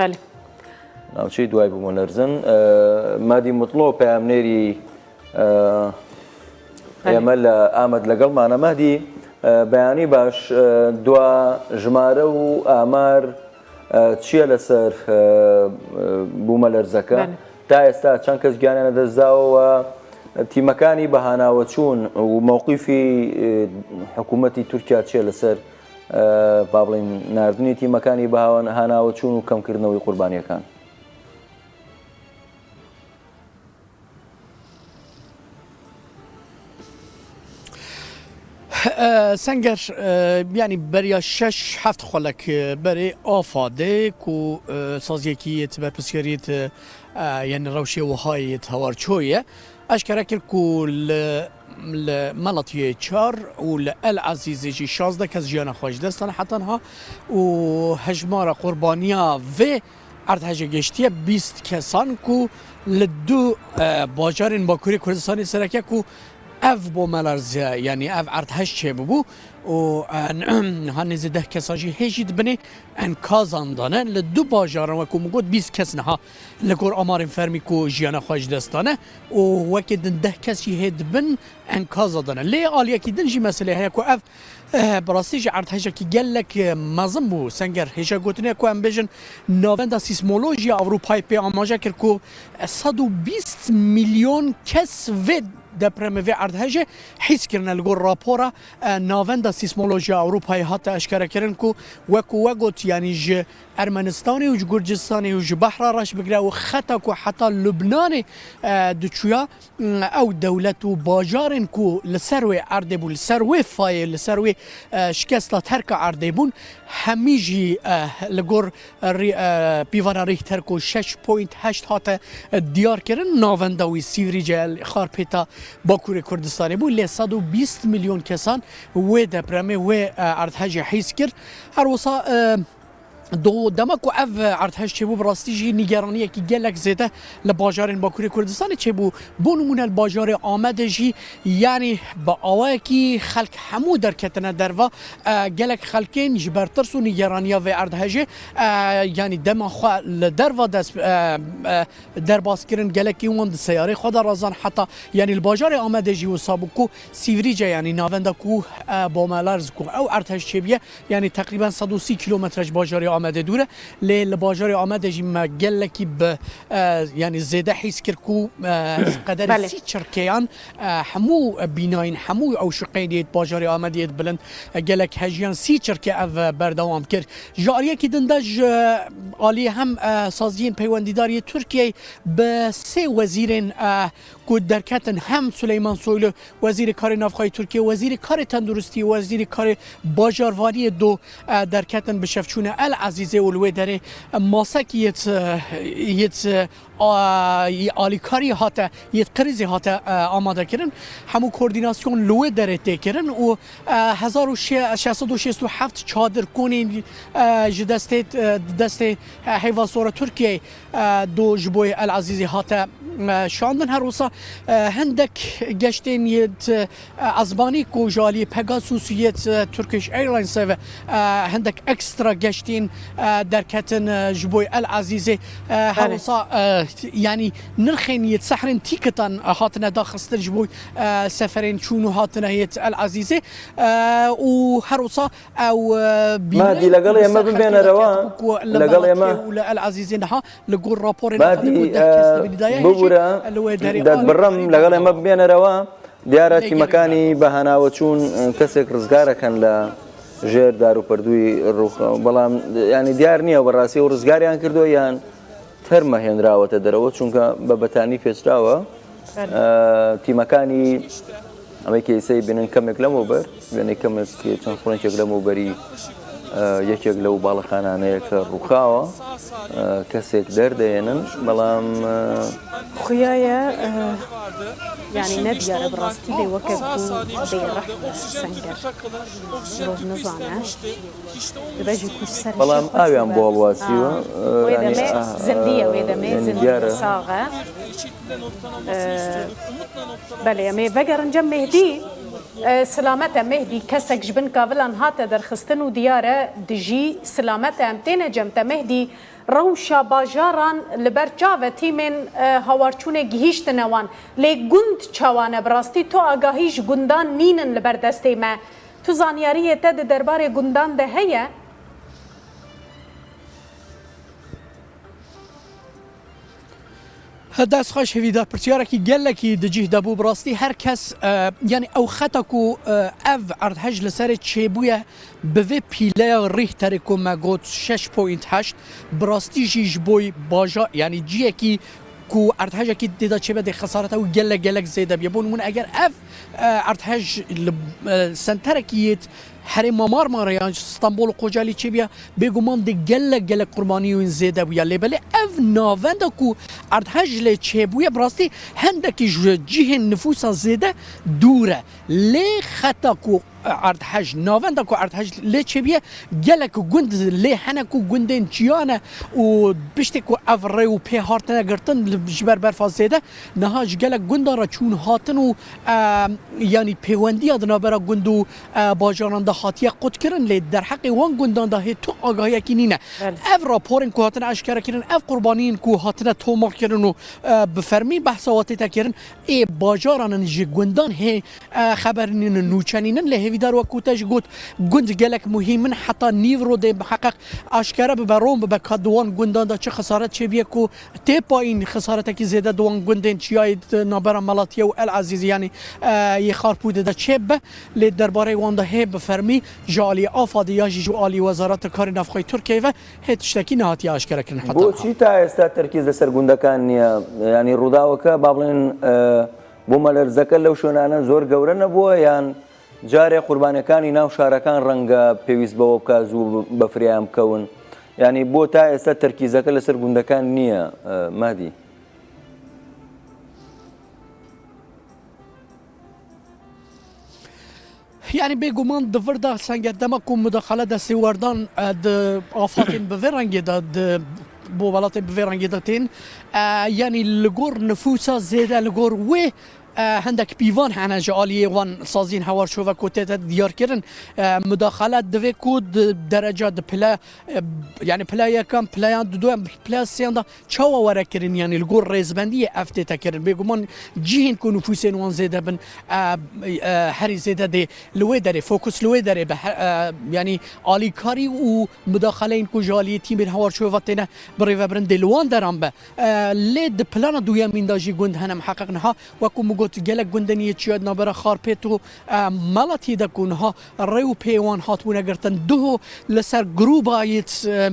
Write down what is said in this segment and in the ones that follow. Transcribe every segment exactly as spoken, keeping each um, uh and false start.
Belê. Navçeyi دوای بوومەلەرزن. ئە، مەهدی موتڵۆ پەیامنێری، ئە، Belê. ئێمە لە ئامەد لەگەڵمانە. مەهدی، ئە، بەیانی باش، ئە، دوا ژمارە و ئامار، ئە، چییە لەسەر، ئە، ئە، بوومەلەرزەکە؟ Belê. تا ئێستا چەند کەس گیانیان لەدەستداوە و تیمەکانی بە هاناوەچوون و مەوقیفی، ئە، حکوومەتی تورکیا چییە لەسەر، ئە، با بڵێن، ناردنی تیمەکانی بە هاوان-، هاناوەچوون و کەمکردنەوەی قوربانیەکان؟ سەنگەر، یانی بەریا شەش هەفت خولەک بەرێ ئافادێ کو سازیەکی یەت بەرپرسیاریت، یانی ڕەوشێ وهایت هەوار چۆیە. ئەشکەرە کرد کو لە، لە مەڵەتیە چار و لە ئەل عەزیزێکی شازدە کەس ژیانە خۆش دەستان حتەنها و هەژمارە قوربانیا vê erdhejê gêştiye bîst kesan ku li du, e, bajarên Bakurê Kurdistanê sereke ku ev bomelerz, yanî ev erdhej çêbibû û, e, niha nêzî deh kesan jî hê jî di binê enkazan de ne. Li du bajaran, wekî min got, bîst kes niha li gor amarên fermî ku jiyana xwe ji dest dane û wekî din deh kes jî hê di bin enkaza de ne. Lê aliyekî din jî meselê heye ku ev Eh, bi rastî jî erdhejekî gelek, eh, mezin bû. Senger, hêja gotinê ku em bêjin Navenda Sîsmolojiya Ewropayê pê amaje kir ku, eh, sed û bîst milyon kes vê depremê, vê erdhejê hîs kirine. Li gor rapora, eh, Navenda Sîsmolojiya Ewropayê hate eşkerekirin ku, wekû we got, yanî ji Ermenistanê û ji Gurcistanê û ji Behra Reş bigire û xeta ku heta Lubnanê, eh, diçûya, ew dewlet û bajarên ku li ser wê erdê bûn, li ser wê fayê, li ser wê, e, şikesta terka erdê bûn, hemî jî, e, li gor rî-, e, pîvana Richter ku şeş point heşt hate, e, diyar kirin, navenda wî Sîvrîce, Xarpêta Bakurê Kurdistanê bû, lê sed û bîst milyon kesan wê depremê, wê, e, erdhejê hîs kir. Her wisa, e, Do dema ku ev erdhej çêbû, bi rastî jî nîgeraniyekî gelek zêde li bajarên Bakurê Kurdistanê çêbû. Bo nimûne li bajarê Amedê jî, yanî bi awayekî xelk hemû derketine derva. E, gelek xelkên ji ber tirs û nîgeraniya vê erdhejê, e, yanî dema xwe li derva dest, e, e, derbas kirin, gelekî wan di seyarê xwe de razan heta, yanî li bajarê Amedê jî wisa bû ku Sîvrîce, yanî navenda ku, e, bomelerz ku ew erdhej çêbûye, yanî teqrîben sed û sî kîlometre ji bajarê Amedê dûr e. Lê li bajarê Amedê jî me gelekî bi, e, yanî zêde hîs kir ku, e, qederê Belê. sî çirkeyan, e, hemû bînayên, hemû ew şiqeyên yêt bajarê Amedê yêt bilind, e, gelek hejiyan, sî çirke ev, e, berdewam kir. Ji aliyekî din de ji aliyê hem, e, saziyên peywendîdar yê Tirkiyeyê bi sê wezîrên, e, ku derketin, hem Suleyman Soylu, Wezîrê Karê Navxwe yê Tirkiyê, Wezîrê Karê Tenduristî, Wezîrê Karê Bajarvaniyê do, e, derketin bi şevçûne El Ezîzê û li wê derê, e, masekî yêt, e, yêt, e, a, yê alîkarî hate, yêt krîzê hate, e, amade kirin. Hemû koordînasyon li wê derê tê kirin û, e, hezar û şeş sed û şêst û heft çadir konên, e, ji destê, e, destê, e, Heyva Sora Tirkiyeyê, e, do ji bo yê El Ezîzê hate, e, şandin. Her wisa, e, hindek geştên yêt, e, ezbanî ku ji aliyê Pegasus yêt, e, Turkish Airlines ve, e, hindek ekstra geştên, e, derketin, e, ji bo yê El Ezîzê. E, her Belê. wisa, e, yanî nirxên yêt sehrên tîkitan hatine daxistin ji bo, e, seferên çûn û hatine yêt El Ezîzê. E, û her wisa Ew, e, Mahdi, bînerên lەگەڵ ئێمە ببێنەرەوە. Lەگەڵ ئێمە. Li El Ezîzê niha li gor raporên Mahdi, Efendî ku deh kes e, dibînî daye bibûrە, jî, li wê derê دەتبڕم, alîkarî لەگەڵ ئێمە ببێنەرەوە. دیارە تیمەکانی بەهاناوەچوون کەسێک ڕزگارەکەن لە ژێر دار و پەردووی ڕووخ، بەڵام، یانی، دیار نییە بەڕاستی و ڕزگاریان کردووە یان تەرمە هێنراوەتە دەرەوە، چونکە بە بەتانی پێچراوە. ئە، تیمەکانی ئەمەی کە ئێستا بینن کەمێک لەمەوبەر، بینی کەمێک چەند خولەکێک لەمەوبەری، ئە، یەکێک لەو باڵەخانانەیە کە ڕووخاوە، ئە، کەسێک دەردەێنن، بەڵام، ئە، خویایە، ئە، یعنی نەدیارە بڕاستی لێ وەکە بوو بێڕەح سەنگەر مرۆڤ نزانە. بەڵام ئاویان بۆ هەڵواسیوە. ئا، ئە، وێ یانی، دەمێ ئە، زندیە، وێ دەمێ یانی زندیە دیارە. ساغە. ئە، بەلێ، ئەمێ ڤەگەرن جەم مێهدی. ئە، سلامەتە مێهدی، کەسێک ji bin kavilan hate derxistin û diyar e dijî. Silamet e, em têne cem te mêhdî. Rewşa bajaran li ber çav e, tîmên, e, hawarçûnê gihîştine wan. Lê gund çawa ne? Bi rastî tu agahî ji gundan nînin li ber destê me. Tu zanyariyê te di derbarê gundan de heye? Dest xweş, hêvîdar, pirsyareke gelekî di cih de bû. Bi rastî her kes, e, yanî ew xeta ku, e, ev erdhej li serê çêbûye, bi vê pîleya Richterê ku me got şeş point heşt, bi rastî jî ji bo baja-, yanî ciyekî ku erdhejekî tê de çêbe dê xesareta wî gelek gelek zêde bûye. Bo nimûne eger ev, e, erdhej li, e, senterekî yêt herêma Marmara yan ji Stenbol û Kocaelî çêbûye, bêguman dê gelek gelek qurbaniyên zêde bûye. Lê belê ev navenda ku erdhej lê çêbûye, bi rastî hendekî ji cihên nifûsa zêde dûr e. Lê xeta ku erdhej, navenda ku erdhej lê çêbûye, gelek gund lê hene ku gundên çiya ne û piştî ku ev rê û pê hatine girtin li, ji ber berfa zêde, niha ji gelek gundan re çûn hatin û, e, yanî pêwendiya di navbera gund û, e, bajaran de hatiye qutkirin, lê derheqê wan gundan de hê tu agahiyekî nîne. Belê. Ev raporên ku hatine eşkerekirin, ev qurbaniyên ku hatine tomarkirin û, e, bi fermî behsa wan tête kirin, ê bajaran in, ji gundan hê, e, xeber nînin, nûçe nînin, lê hêvîdar wek ku te jî got, gund gelek muhîm in, heta nîvro dê miheqeq aşkere bibe, ron bibe ka di wan gundan de çi xesaret çêbûye ku tê payîn xesaretekî zêde di wan gundên çiyayê di navbera Melatiye û El Ezîzî, yanî, e, yê Xarpûdê de çêbibe. Lê derbarê wan de hê bi fermî ji alî AFADê ya jî ji alî Wezareta Karê Navxweyê Tirkiyeyê ve hê tiştekî nehatiye aşkerekirin heta niha. Boçî ta êsta terkîz li ser gundekan niye? Yanî rûdaweke, ba bڵێن, e, بوومەلەرزەکە لەو شوێنانە زۆر گەورە نەبووە، یان جارێ قوربانیەکانی ناو شارەکان ڕەنگە پێویست بەوە بکا زوو بەفریان بکەون؟ یعنی بۆ تا ئێستا تەرکیزەکە لەسەر گوندەکان نییە، ئە، مادی؟ Yanî bêguman di vir de senge dema ku mudaxale destê werdan, e, di afatên bi vê rengê de, di bo welatên bi vê rengê de tên, e, yanî li gor nifûsa zêde, li gor wê, e, hindek pîvan hene ji aliyê wan saziyên hewar şove ku tête diyarkirin. E, mudaxale divê ku di dereca di pile, e, yanî pile yekan, pileyan dudoyan, pileya sêyan de çawa were kirin, yanî li gor rêzbendiyê ev tête kirin? Bêguman cihên ku nifûsên wan zêde bin, e, e, herî zêde dê li wê derê, fokus li wê derê be, he-, e, yanî alîkarî û mudaxaleyên ku ji aliyê tîmên hewar şova têne birêvebirin dê li wan deran be. E, lê di plana duyemîn de jî gund hene miheqeq niha. Wekû min got, gelek gundên yê çiya di navbera Xarpêt û, e, Meletiyê de ku niha rê û pê wan hatibûne girtin. Duho li ser grûba yê, e,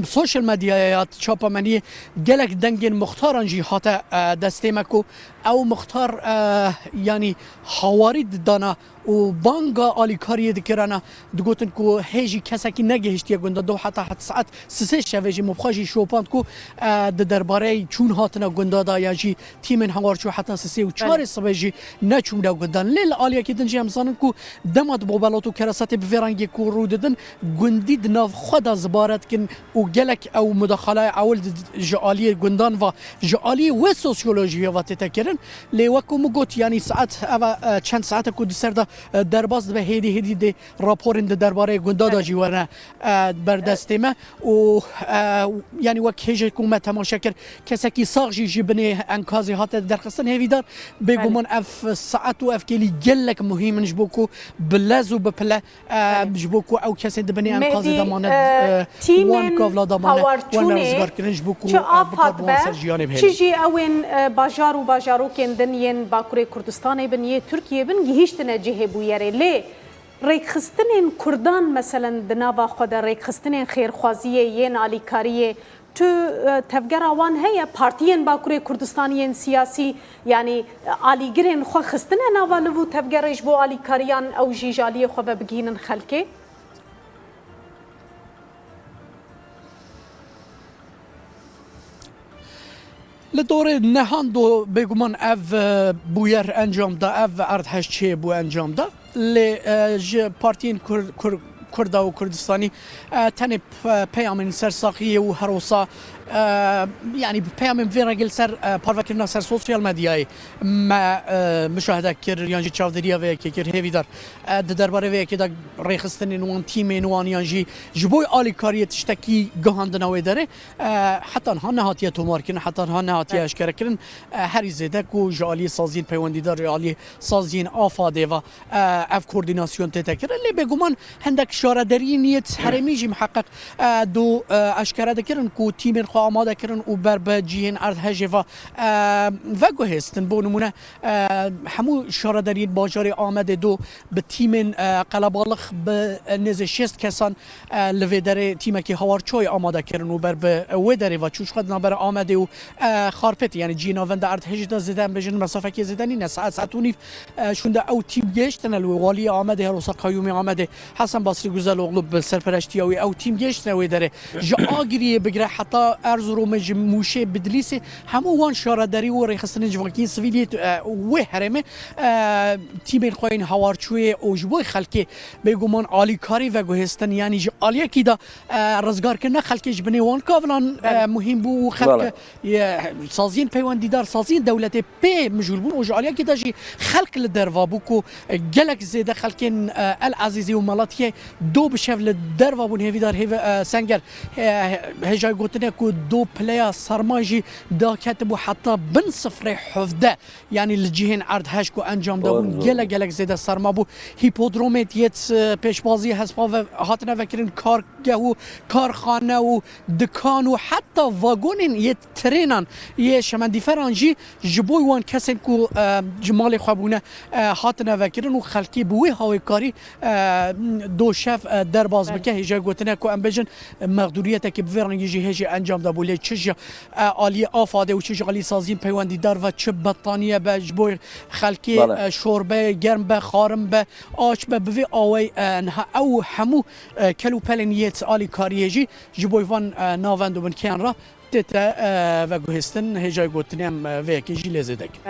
sosyal medyaya ya çapemeniyê gelek dengên muxtaran jî hate, e, destê me ku ew muxtar, e, yanî hawarî didana û banga alîkariyê dikirana, digotin ku hê jî kesekî negihiştiye gunda do heta het saet sisê şevê jî min bi xwe jî şopand ku, e, di derbareyê çûn hatina gunda da ya jî tîmên hewar çû heta sisê û çarê sibê jî neçûne gundan. Lê li aliyekî din jî em zanin ku dema di bo belat û kerasetê bi vê rengê ku rû didin, gundî di nav xwe de zibare dikin û gelek ew mudaxalaya ewil di, ji aliyê gundan va, ji aliyê wê sosyolojiyê va tête kirin. Lê wekû min got, yanî saet eva, e, çend saete ku di ser de, e, derbas dibe, hêdî hêdî dê raporên di derbarê gunda da jî were, e, berdestê me û, e, yanî wek hêjê ku me temaşe kir, kesekî sax jî ji binê enkazê hate derxistin. Hêvîdar, bêguman ev saet û ev kêlî gelek muhîm in ji bo ku bi lez û bi pile, e, ji bo ku ew kesên di binê enkazê de mane, e, wan gavla da mane, wan ne rizgar kirin ji bo ku, e, bikat bi wan ser jiyanê bihêlin. Çi jî ew ên, e, bajar û bajarokên din yên Bakurê Kurdistanê bin, yê Tirkiyê bin, gihîştine cihê bûyerê. Lê rêkxistinên Kurdan, meselen, di nava xwe de rêkxistinên xêrxwaziyê, yên alîkariyê, tu, e, tevgera wan heye? Partiyên Bakurê Kurdistanê yên siyasî, yanî, e, alîgirên xwe xistine nava liv û tevgerê ji bo alîkariyan ew jî ji aliyê xwe ve bigihînin xelkê? Li dorê nehan do bêguman ev, e, bûyer encam da, ev erdhej çê bû encam da. Lê, e, ji partiyên Kur-, Kur-, Kurda û Kurdistanî, e, tenê p-, peyamên ser saxiyê û herwisa, E, yanî peyamên vê rengê li ser, e, parvekirina ser sosyal medyayê me, e, muşahede kir yan jî çavdêriya vê yekê kir hêvîdar. E, di derbarê vê yekê de rêxistinên wan, tîmên wan yan jî ji bo alîkariyê tiştekî gihandina wê derê, e, heta niha nehatiye tomarkirin, heta niha nehatiye eşkerekirin. E, herî zêde ku ji aliyê saziyên peywendîdar, ji aliyê saziyên AFADê ve, e, ev koordînasyon tête kirin. Lê bêguman hindek şaredariyên yê herêmî jî miheqeq, e, do, e, eşkere dikirin ku tîmên xwe amade kirin û ber bi cihên erdhejê ve, e, veguhêstin. Bo nimûne, e, hemû şaredariyên bajarê Amedê do bi tîmên, e, qelebalix bi nêzê şêst kesan, e, li vê derê tîmekî hawarçoyê amade kirin û ber bi wê derê ve çû ji xwe di navbera Amedê û, e, Xarpêtê, yanî cihê navenda erdhejê de zêde em bêjin mesafekê zêde nîne, saet, saet û nîv, e, şûnde ew tîm gêştine li wê. Waliyê Amedê, her wisa Qeyûmê Amedê Hesen Basrî Guzeloglu bi serpereştiya wî ew tîm gêştine wê derê. Ji Agiriyê bigire heta Erzurumê, ji Mûşê, Bidlîsê, hemû wan şaredarî û rêxistinên civakî sivîlî, e, wê herêmê, e, tîmên xwe yên hawarçûyê û ji bo xelkê bêguman alîkarî veguhêstin, yanî ji aliyekî de, e, rizgarkirina xelkê ji binê wan kavilan, e, muhîm bû û xelk, Wala. e, saziyên peywendîdar, saziyên dewletê pê mijûl bûn û ji aliyekî de jî xelk li derva bû ku, e, gelek zêde xelkên, e, El Ezîzî û Melatiyê do bi şev li derva bûn. Hêvîdar hêve, e, Senger, e, hêjayî gotinê ku do pileya serma jî daketibû heta bin sifrê hevdeh. Yanî li cihên erdhej ku encam dabûn, Doğru, doğru. gelek gelek zêde serma bû. Hîpodromê yêt, e, pêşbazî hespa ve hatine vekirin, kargeh û karxane û dikan û heta vagonên yê trênan, yê şemendîferan jî ji bo wan kesên ku, e, ji malê xwe bûne, e, hatine vekirin û xelkê bi wê hawêkarî, e, do şev, e, derbas bike. Hêjayî gotine ku em bêjin, e, mexdûriyetekî bi vê rengî jî hê jî encam dabû. Lê çi ji, e, aliyê AFADê û çi ji alî saziyên peywendîdar ve, çi betaniye be ji bo xelkê, Bale. e, şorbe germ be, xarin be, aç be, bi vê awayî, e, niha ew hemû, e, kel û pelên yê alîkariyê jî ji bo van, e, navend û binkeyan re tête, e, veguhêstin. Hêjayî gotinê em, e, vê yekê jî lê zêde kin.